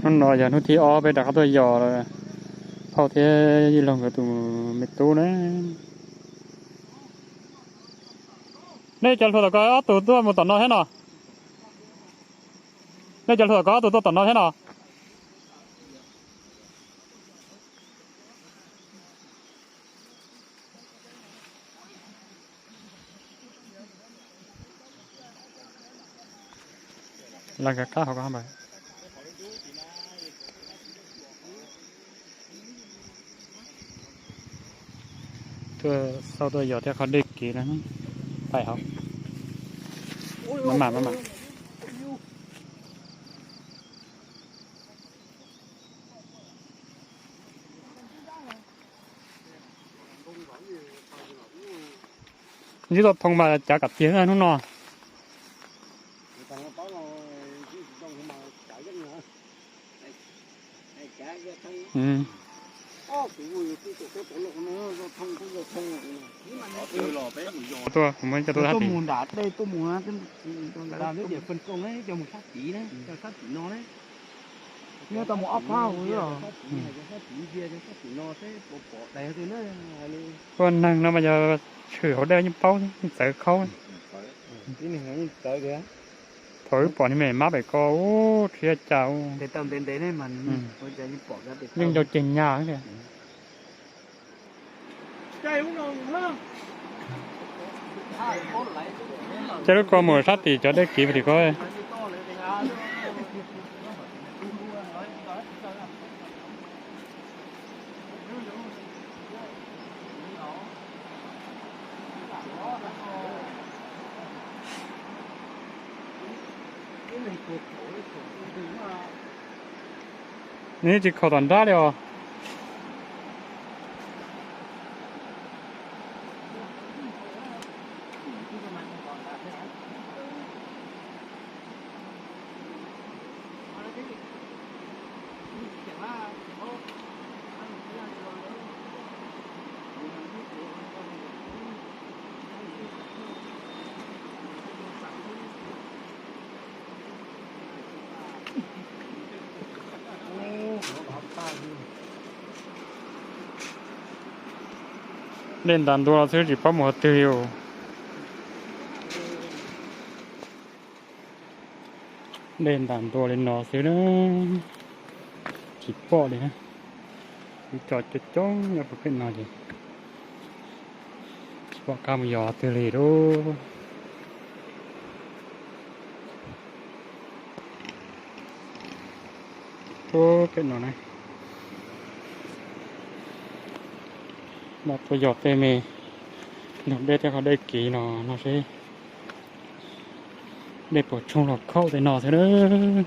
Hnub no yog hnub thib ob peb rov qab tuaj yos phauj thiab yij laug nkawd tus me tub na. Nej cov hluas tom ko ob tug tuaj mus tom no thiab no. Nej cov hluas tom ko ob tug tuaj tom no thiab no. Tuaj xauj tuaj yos thiab qhov dej kev na, pais hauv. Maj mam, maj mam. Ntsib tau thoo mas cav kam tiag hnub no. Tuaj, kuv muab coj tuaj sab tid. Ua neeg no mas yog tshwm hauv dej yeej paub yeej txawv khaub. Thaum wb pom niag me mab pem ko ub, tsis yog cas. Yeej ncau ceg nyag tiag. Caij lub ko mus sab tim cov dej kev tim ko. Nws tsis khaum tom nrab li os. Dej ntas ntua los xwb tsis paub mus qhov twg li os. Dej ntas ntua li no xwb na, tsis pom li na. Ib co coob coob nyob puag pem no ces tsis pom qab mus yos twg li lauj. Puag pem no na, mam tuaj yos tej me ntug dej thiab qhov dej kev no no seb dej puas tshoob los khaum tej no xwb na.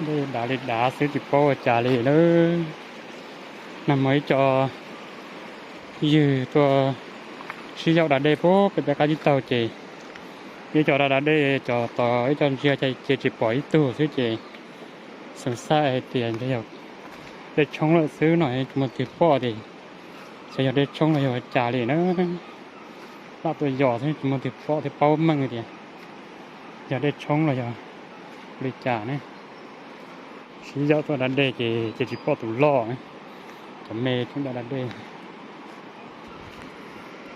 Dej dav li dav xwb tsis paub ua cas li lawm. Nag hmo ib co ywg tuaj sib yaum da dej puag pem peb qab tsib taug ces ib co da da dej cov tos ib co ntsia ces tsis pom ib tug xwb ces xav hais tias yog dej tshoob lawm xwb no tsis muaj twg pom tias xyov yog dej tshoob los yog ua cas li na. Lam tuaj yos xwb tsis muaj twg pom thiab paub meej tias yog dej tshoob los yog li cas ne. Sib yaum tuaj da dej ces ces tsis pom tus loj ne, cov me tseem da da dej.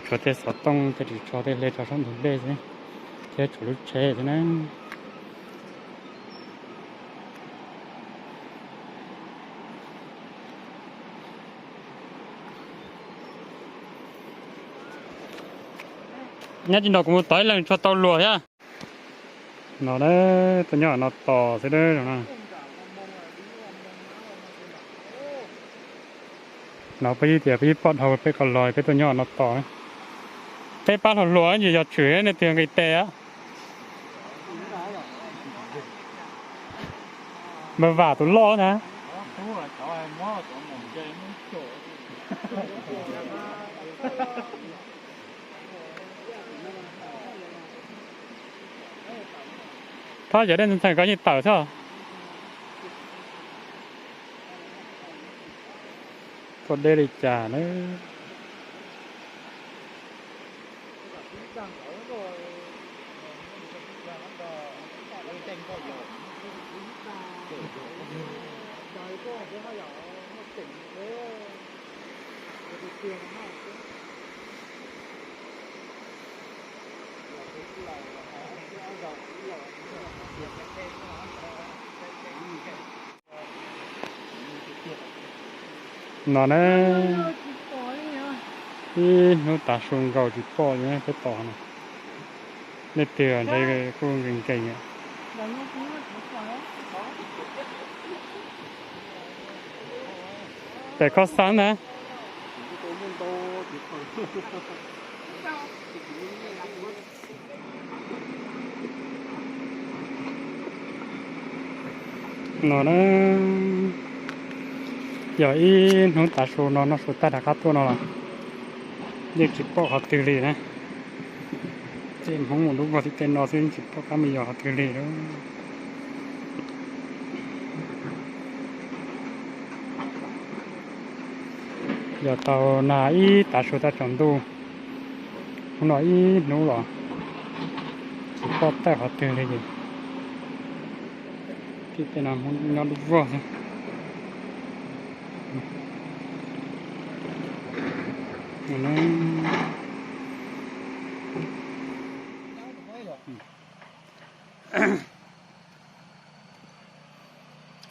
Tshuav tej xov tooj tej ris tsho tej hle rau saum ntug dej xwb thiab tshuav lub tsheb xwb na. Nyob tsis nrog kuv mus tom ib leeg tsuas tau luag thiab. No na, tuaj nyob no tos xwb na. No peb yeej tias peb yeej pom dhau peb qhov los peb tuaj nyob no tos. Peb pab hluas hluas ces yog tshwm nej twg nqis tes. Npawg Vam tus loj na. Thob cov dej ntxhee ntxhee koj yeej tawm xwb. Tuaj deb li cas na. No na, ib hnub tav su nkaus tsis pom li peb tos no. Leej twg ntshe kuj nkees nkees. Pem koj xab na. No na, yog ib hnub tav su no noj su tag rov qab tuaj no los yeej tsis pom qhov twg li na. Tej Hmoob mus lub vog tim tej no xwb tsis pom qab mus yos qhov twg li lawm. Yog tau nag ib tav su tag tsaus ntuj, hnub no ib hnub los tsis pom tawm qhov twg li ces tim tej no Hmoob nyob lub vog xwb.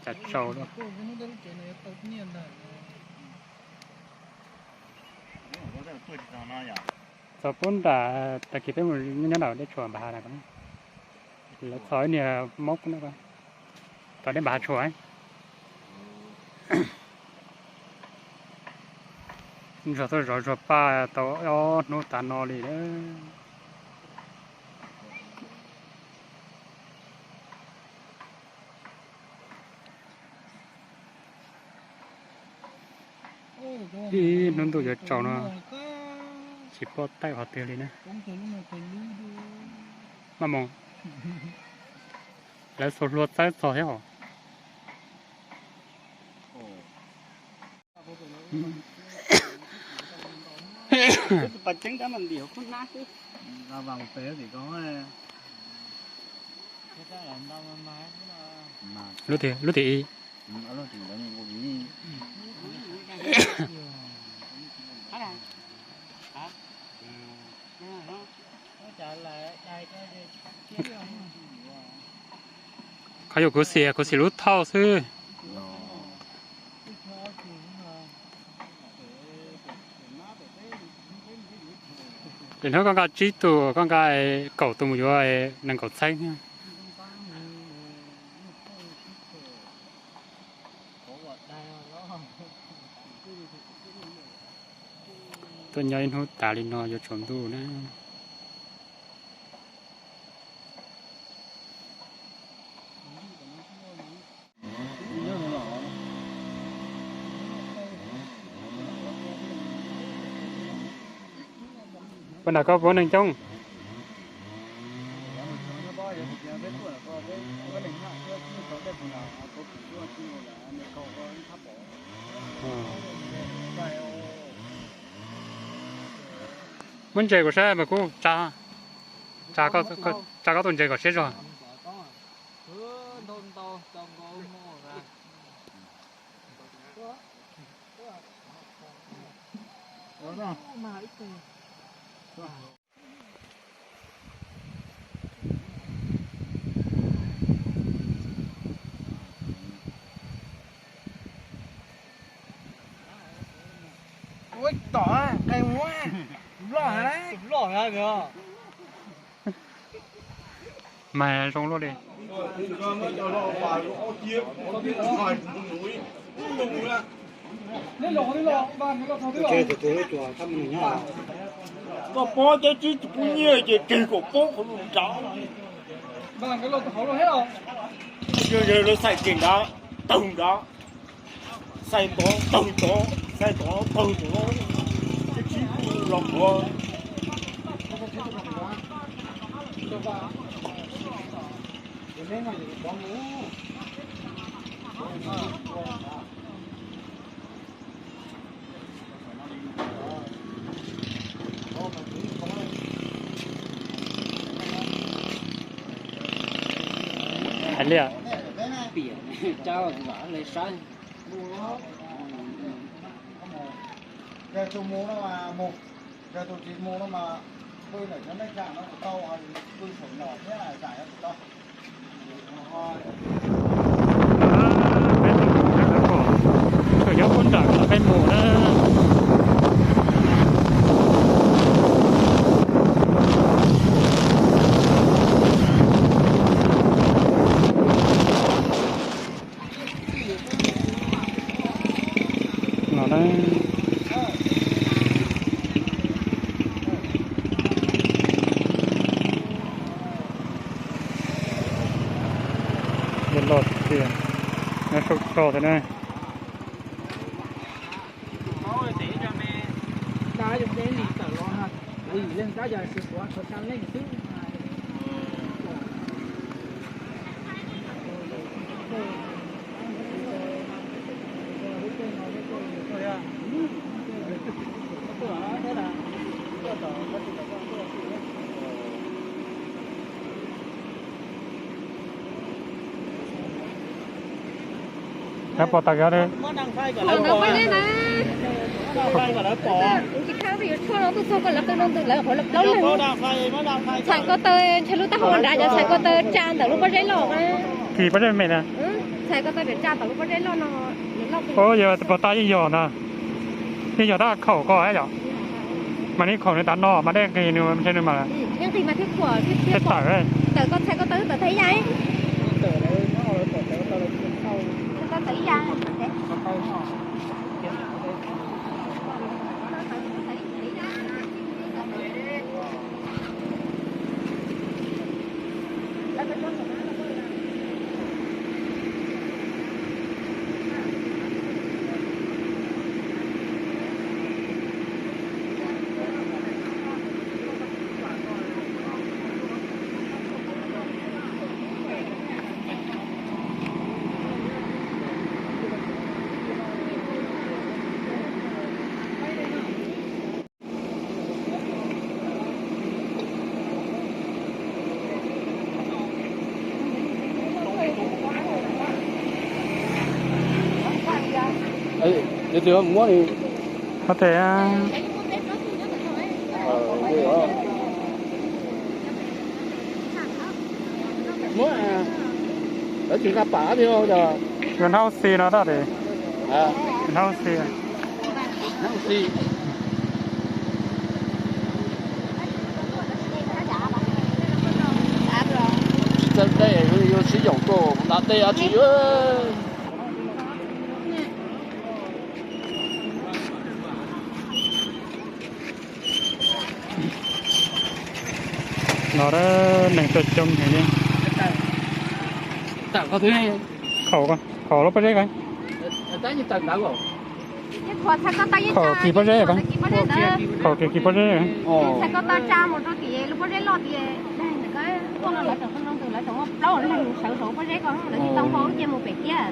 Cas tsau. Txog pub nram tag kis peb mus nyob nram dej tshuam Npab Hav na, lawv txog ib niag mob na, txog dej Npab Hav tshuam. Ntsuag tuaj zov ntsuag paj tau ob hnub tav no li lawm. Ib hnub ntuj yuav tsaus no tsis pom tawm qhov twg li na. Maj mus, lawv xuas hlua txawb txog thiab os. Pas tseeb dab mas ntim hauv khub hnab xwb. Lub tiag, lub tiag ib. Qhov yuav khuv xim, khuv xim lub thauj xwb. Lwm hnub koj nqa tsib tus, koj nqa kaum tus mus yuav nees nkaum txheeb. Tuaj nyob ib hnub tas li no yuav tsaus ntuj na. Puas nram koj puav neeg coob? Muab ntses kuv saib mas kuj tsa, tsa koj tus ntses kom siab zog. Ua tom qe muab loj loj. Mas zoo luaj li. Koj poob cov tsib tsis pub nyiaj ces tseg kom poob qhov nrad. Yog lawv xaim kev nrad, tawg nrad, xaim tod tawg tod, xaim tod tawg tod, cov tsib pub los qhuav. Hais li, piam tsab vam le sab. Yog tus mus no mas mus, yog tus tsis mus no mas pw ntawm cov neej tsa no kuj tau, pw saum no thiab zais kuj tau. Peb mus, peb mus, peb mus, peb mus na. No na. Los tiag, nyob saum toj thiab na. Lawv pom tawm yog li. Tsis khab yuav tshuaj no tuaj txog koj lawv qw no ntws lawv qhuav los plaub leeg. Txhais ko taw ntshe lub taub hau nrad cov txhais ko taw tsa ntawm lub pob zeb loj. Kis pob zeb me na. Txhais ko taw tsa ntawm lub pob zeb loj no. Ua yog pos tas yeej yog na. Yeej yog tab khaum ko yom. Mas nws khaum nws tav no mas dej nqis nws ntshe nws mas thiaj tawm. Tawm ko txhais ko taw tawm tag ib yam. Ua teb. Muab, lawv tsis nqa pam li os. Yuav hnab ua si no tab sis. Hnab ua si. Tsis txawj dej yuav siv yaum tuaj nqa dej dab tsi. No neeg tuaj coob heev li. Khaum, khaum lub pob zeb ko. Khaum kis pob zeb ko. Khaum kis pob zeb. Txhais ko taw tsa mus rau tim lub pob zeb loj tias, lawv tseem ua plaub leeg sawv saum pob zeb ko, lawv tsis tau npau cia mus pem thiab.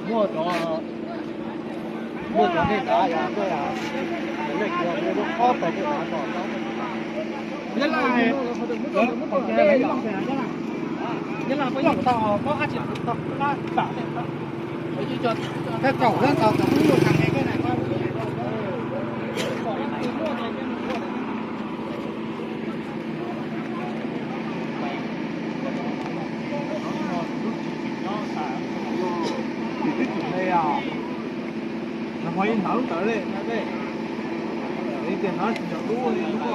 Muaj cov, muaj cov nej dav yog tuaj, nej kuv lub qhob tau tej dav ko. Nws ho ib hnab lub ntawd li, tias hnab tsis nco tub li lub ko.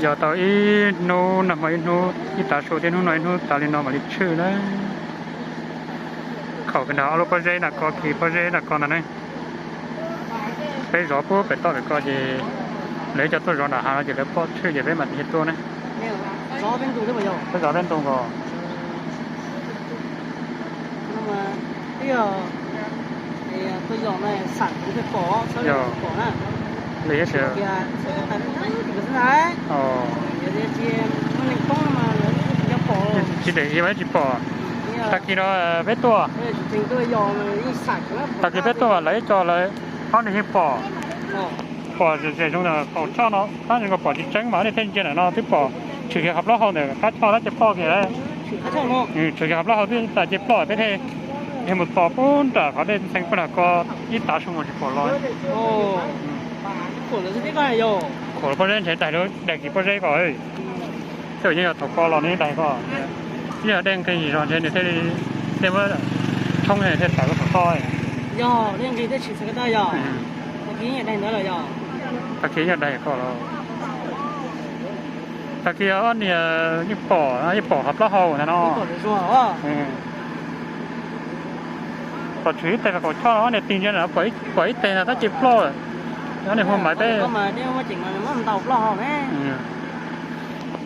Yog tau ib hnub nag hmo ib hnub ib tav su thiab hnub no ib hnub tas li no mam li tshwj na. Khaum kiag nrog ob lub pob zeb nram ko, kis pob zeb nram ko ntag ne. Peb zov pub pem toj pem ko ces lawv cov tuaj zov nram hav no ces lawv pom tshwj ces peb mam li tuaj ne. Peb zov peb ntu nkaus. Yog, li tab sis tsis daim hiav tsis pom. Tag kis no peb tuaj, tag kis peb tuaj mas lawv ib co lawv ob niag yeej pom, pom ze zoo ntawm qaum choj no tab sis pom tsis tseeb mas ob niag thiaj ntsia ntawm no twb pom tshwm kiag qhov plaub hau ntawm qab choj tab ces ploj kiag lawm. Tshwm kiag qhov plaub hau twb tas ces ploj peb thiaj mus tos pub nram qhov dej ntxhee pub nram ko ib tav su mus tsis pom los. Khuam los pob zeb ntshe daig lub daig kis pob zeb ko. Tej zaum yeej yog thaum ko los nws daig ko. Ib yog dej nqig zog ntshe nws thiaj li, dej muab tshoob thiaj tawm lub qhov toj. Tag kis yog daig ko los. Tag kis ob niag yeej pom, yeej pom qhov plaub hau ntag no. Pom tshwm ib teg qaum choj no ob niag tig ntsia ntawm no pom ib teg ntag tab ces ploj lawm. Ob niag hu maiv peb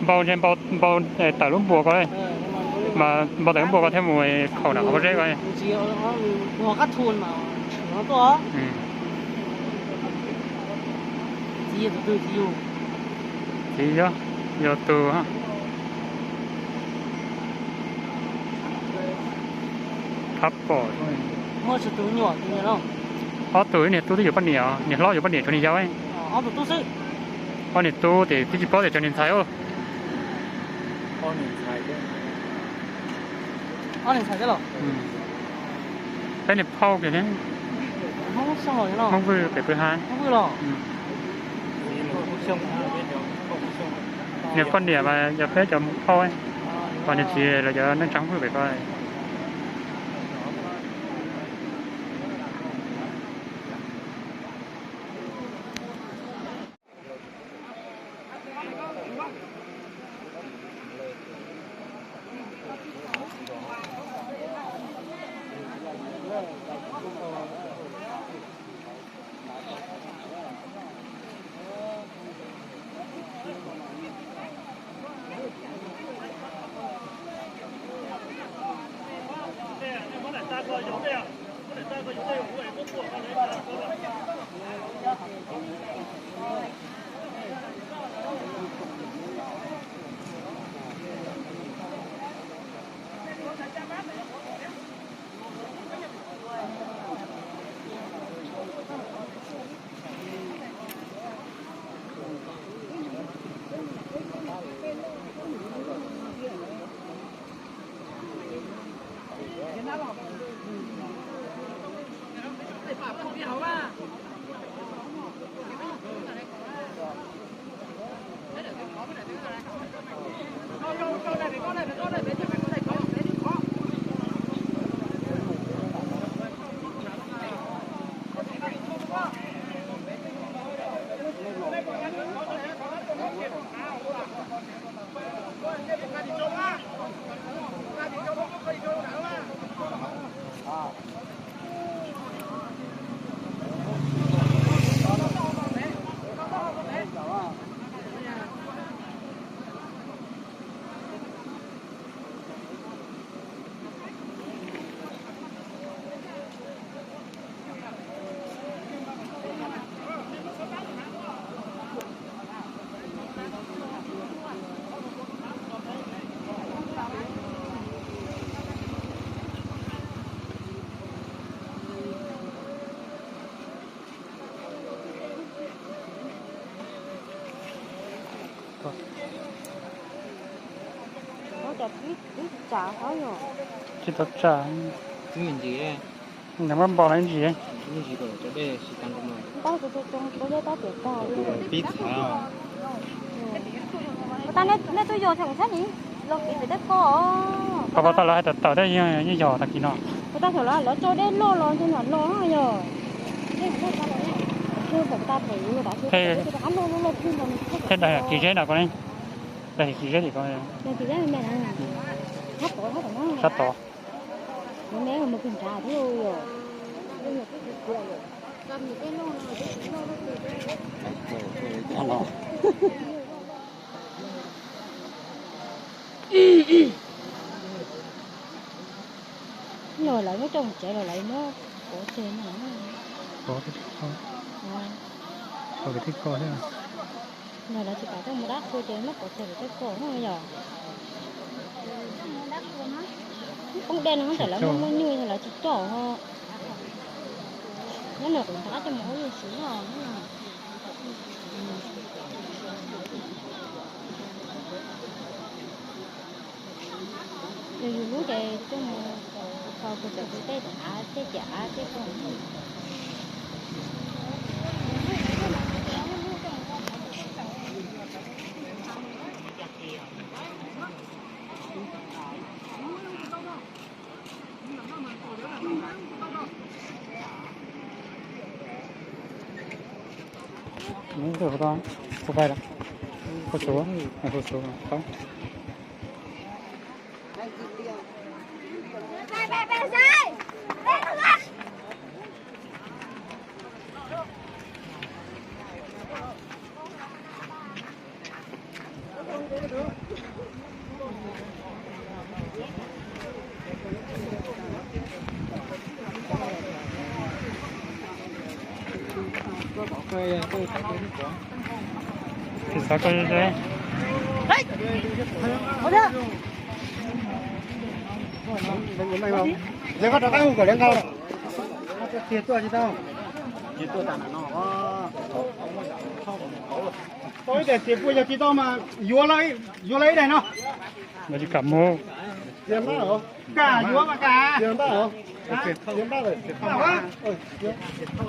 npau ntshe npau tawm lub npua ko, mas npau tawm lub npua ko thiaj mus khaum nram qhov pob zeb ko. Txiv yog, yog tus thab pom. Ob tug ib niag tub twb yuav poj niam, niag hlob yuav poj niam tshuav niag yau. Ob niag tub ces twb tsis paub tias tshuav niag ntxhais. Peb niag phauj kiag, Hmoob Vwj pem pw hab. Niag poj niam mas yog peb cov phauj, ho niag txiv los cov neej tsa Hmoob Vwj pem ko. Tsis tau tsam, nws muab npau los ntsis. Tab tus tus tus tus dej tab tias tag li. Pib txhav. Puas tag nej tuaj yos thaum sab ni, los kev pem tej ko. Koj puas tag lawv hais tawm tawm tej yeej yog tag kis no. Puas tag thaum lawv lawv tso dej loj los ntshe nyuam los yog. Tej daim kis zeb no ko ne. Daim kis zeb tim ko. Sab tod. Los lawv muab coj mus tsev los lawv muab pov tseg no. Pov kwv tij ko thiab. Los lawv tsis kam coj mus dab qhua ces muab pov tseg pem tej ko no yog. Poob dej no ntawm lawv muaj muaj nyuj lawv tsis coj ho. Nyob nws kuv nrab coj mus ua yus siv no. Yus yus lub ces coj mus kho kuv cov kuv tej av tej ciam av tej ko. Tau ib daim tias puas yog tsis tau mas yuav, yuav lawv ib daim no. Lawv tsis kam mus. Kam yuav mas kam.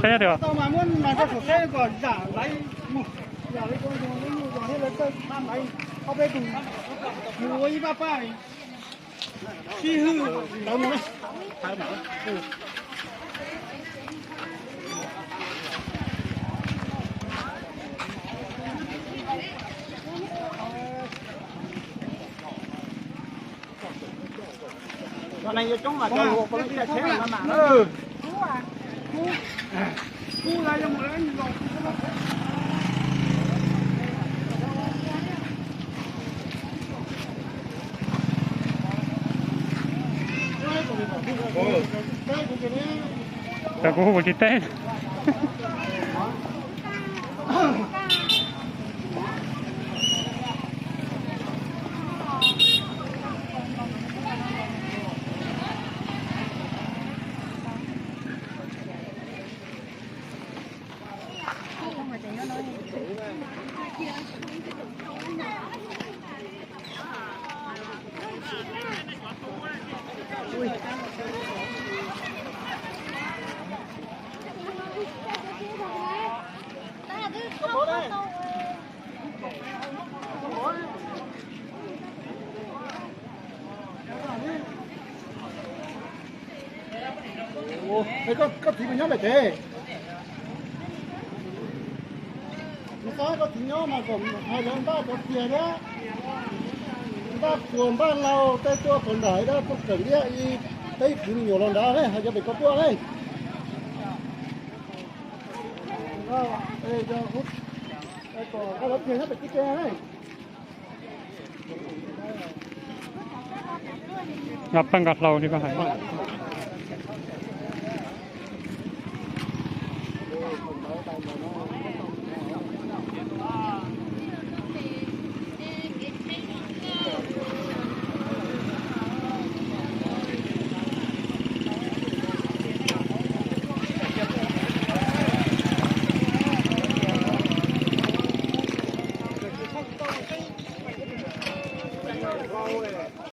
Saib nyob twg? Tau mas muab nas rau saum seb kom zam laiv mus. Zam laiv rau mus, mus zam thiab lawv txawj tha laiv ob peb tug. Mus ua ib pab pab. Sib hwm lawv mus. Kuv hu kuv tsis teb. Koj txiv puas nyob pem tsev? Kuv xav koj txiv nyob mas kom hais lawv npaj cov txiag thiab, npaj puas npaj laus tej tuaj puas nram ib dab tuaj kawm liab ib teb kwv me nyuam los nrad ne, hais cov pem ko tuaj ne. Koj lawv txiag nyob pem kwv tsev ne. Nqa paj nqa hlau li koj hais.